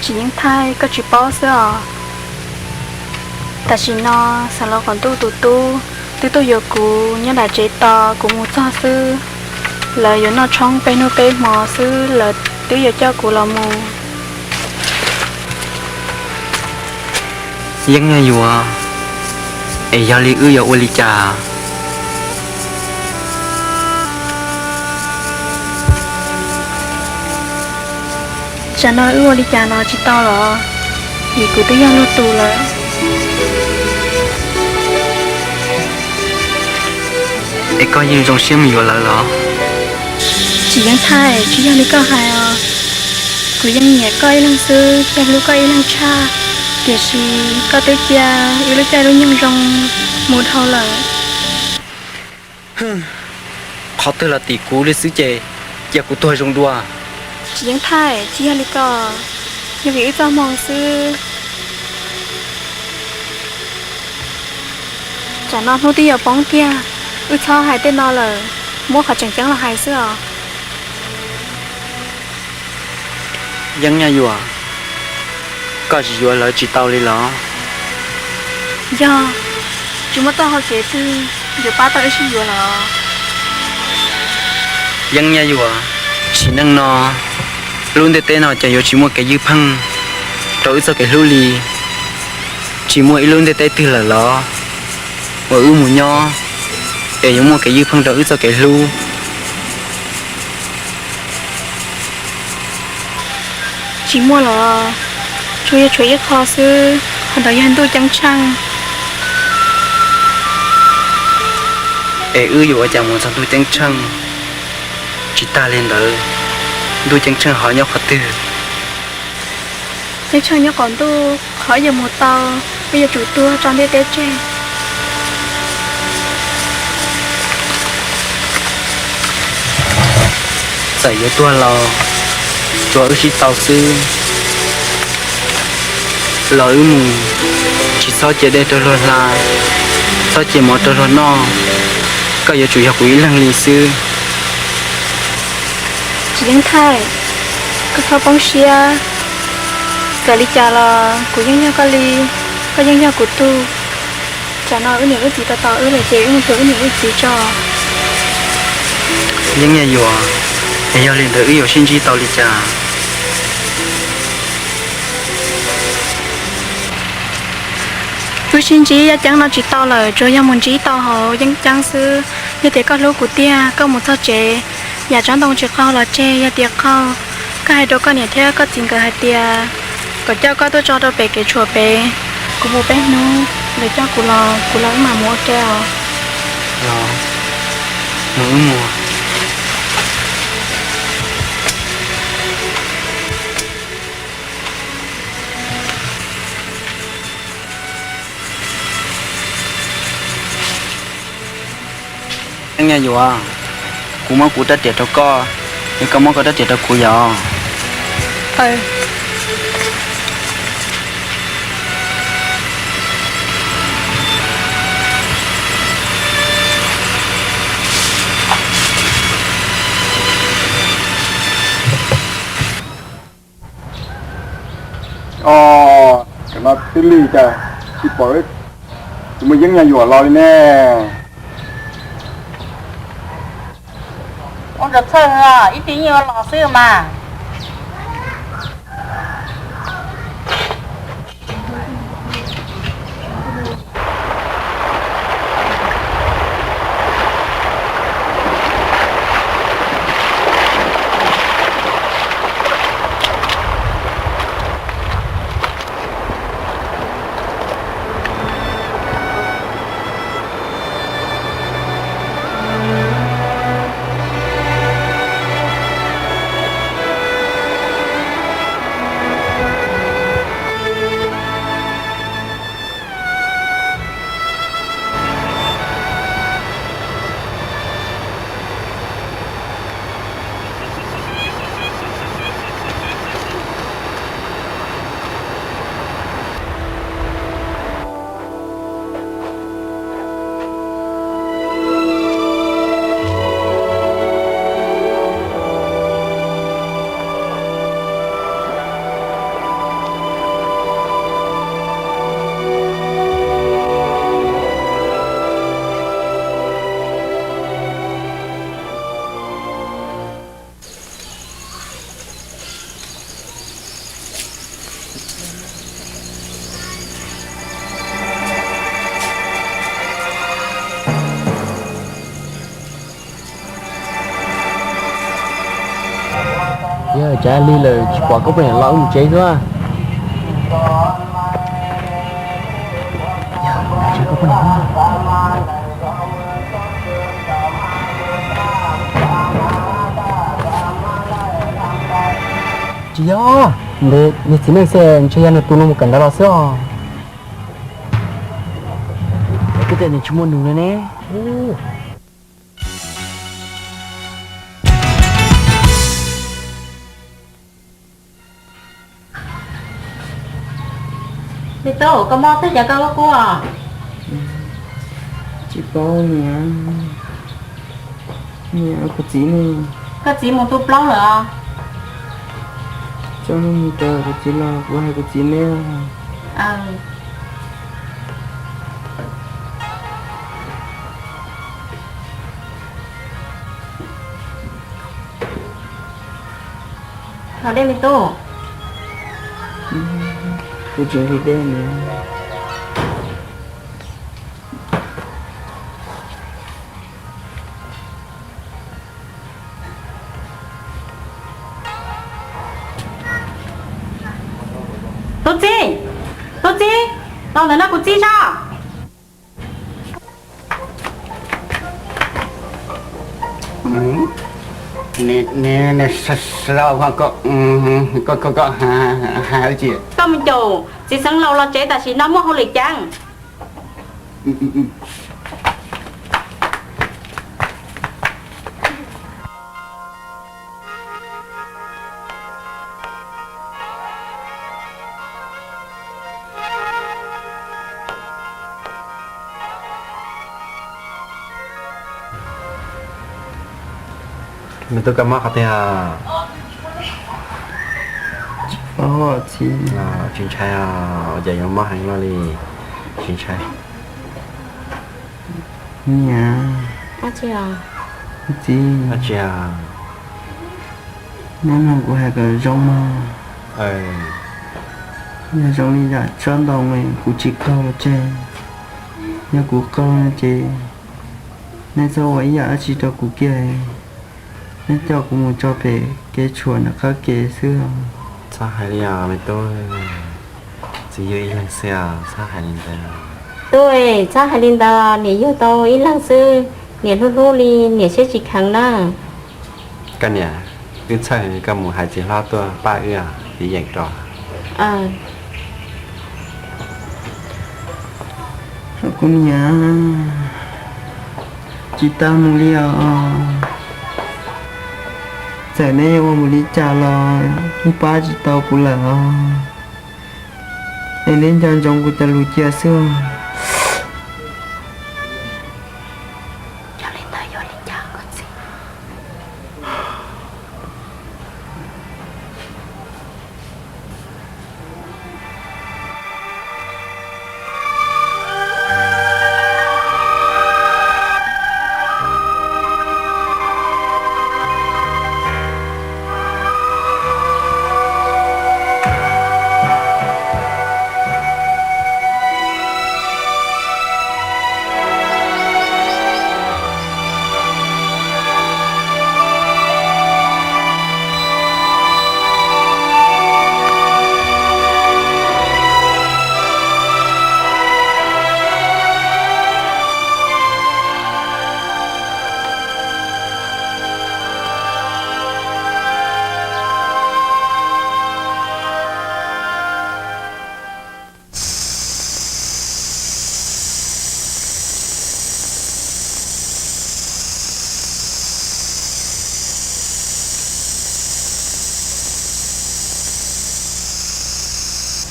Tsis yeej thaij, koj tsis paub xwb os. Tam sim no Xeev Laus qaum ntuj tus tub twb tuaj yuav kuv nyob nram tsev tos kuv mus txog xwb. Lawv yuav noj tshoob peb hnub peb hmo xwb lawv twb yuav coj kuv los mus. Yeeb Nyaj Yuam, es yog li wb yuav ua li cas? Tsam no wb ua li cas los tsis tau los, vim kuv twb yog luag tus lawm. Es koj yeej zoo siab mus yuav lawv los? Tsis yeej thaij, tsis yog li koj hais os. Kuv yeej nyiam koj ib leeg xwb thiab hlub koj ib leeg tshaj, tiam sis koj twb cia wb lub caij lub nyoog zoo mus dhau lawm. Qhov twg los tim kuv li xwb ces cia kuv tuag zoo dua. Tsis yeej thaij, tsis yog li ko, yog vim wb txoj hmoo xwb. Tsam no hnub twb yuav poob kiag, wb txhob hais tej no lawm, muab qhov tseem ceeb los hais xwb os. Yeeb Nyaj Yuam, koj tsis yuav lawv tsis tau li los? Yog, tsis muaj txoj hau kev twg yuav pab tau wb sib yuav los? Yeeb Nyaj Yuam, sim neej no lub ntiaj teb no ces yuav tsis muaj kev ywj pheej rau wb txoj kev hlub li. Tsis muaj ib lub ntiaj teb twg lawm los uas wb mus nyob es yuav muaj kev ywj pheej rau wb txoj kev hlub. Tsis muaj los, tsuas yog tshuav ib qho xwb, qhov ntawd yog ntuj ceeb tsheej. Es wb yuav ua cas mus txog ntuj ceeb tsheej? Tsis tag li ntawd, ntuj ceeb tsheej ho nyob qhov twg? Ceeb tsheej nyob qaum ntuj, qhov wb yuav mus tau, wb yuav tsum tuag tso ntiaj teb tseg. Txawm yuav tuag los tsuav wb sib tau xwb. Los wb mus, tsis txhob cia dej rau luag hla, txhob cia mov rau luag noj. Koj yuav tsum yog kuv ib leeg li xwb. Tsis yeej thaij, koj txhob poob siab. Txawm li cas los kuv yeej yog koj li, koj yeej yog kuv tug. Tsam no wb niam wb txiv tos tos wb lawm ces wb mus xyuas wb niam wb txiv tso. Yeeb Nyaj Yuam, es yog li ntawd wb yuav sib ntsib tau li cas? Wb sib ntsib yaj ceeb no tsis tau lawm, tsuas yog mus ntsib tau hauv yeeb ceeb xwb. Yog tias koj hlub kuv tiag, koj mus txog tsev, yam tsob ntoo tsis qaug los tseg, yog tias qaug, koj hais rau koj niam thiab koj txiv nkawd hais tias kom coj koj tuaj tso rau pem kev tshuam pem. Kuv mus peb hnub, lawv coj kuv los, kuv los wb mam mus ua ke os. Los, mus wb mus. Yeeb Nyaj Yuam, kuv muab kuv rab riam rau koj, es koj muab koj rab riam rau kuv yom. Os, cov no twb lig cas tsis pom tus muaj Yeeb Nyaj Yuam los li ne. Ua nrog txhawj, ib tug yeej ua los xwb mas. Cas li lawm tsis pom koj poj niam los wb mus tsev xwb. Tsis yog, nws txiv neej xwb, ntshe yog nws tus no mus kawm ntawv los xwb os. Twb tias nws tsis muaj nus no ne. Me tub, koj mob twg cas koj lub kub os? Tsis paub niam. Niam, kuv txiv ne? Koj txiv mus tu plaub lawm os. Tso mus rau kuv txiv los kuv hais kuv txiv neb. Haus dej me tub. Kuv tsis nqhis dej niam. Tub txib, tub txib, los ntawm no kuv txiv tso. Koj mus caum txiv xeev laus los tsev tam sim no muaj hauj lwm ceev. Me tub, koj mob qhov twg? Tsis ntshai, ua cas yuav mob heev luaj li? Tsis ntshai. Niam. Txiv, neb mloog kuv hais kom zoo mog. Yog zoo li yam tsob ntoo kuv tsis qaug los tseg, yog kuv qaug no ces neb txhob ua ib yam dab tsi rau kuv kiag. Neb coj kuv mus tso pem kev tshuam nram qab kev xwb. Txhob hais li os me tub, txiv yug ib leeg xwb os, txhob hais li ntawd. Tub, txhob hais li ntawd, niam yug tau ib leeg xwb, niam hlub hlub li niam siab tsis kheev na. Koj niam, wb txhawj, koj mus hais txiv hlob tuaj pab wb, txiv yeem rau. Kuv niam, tsis tau mus li os. Txawm neb yuav ua mus li cas los yeej pab tsis tau kuv lawm os. Es neb nco ntsoov kuv cov lus cia xwb.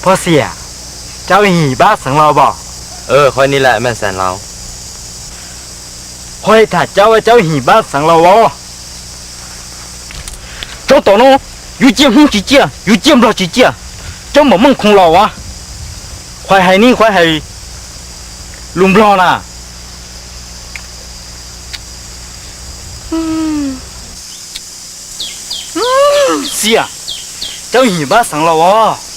Pog Xiam, caub him pab xeev laus pom? Qhov ni lam me xeev laus. Qhov tham caub, caub him pab xeev laus os. Tsob tom no yuav ciaj Hmoob tsis ciaj, yuav ciaj Nplog tsis ciaj, caub npaum meej khoo laus as. Qhov hais ni qhov hais lus Nplog na. Xiam, caub him pab xeev laus os.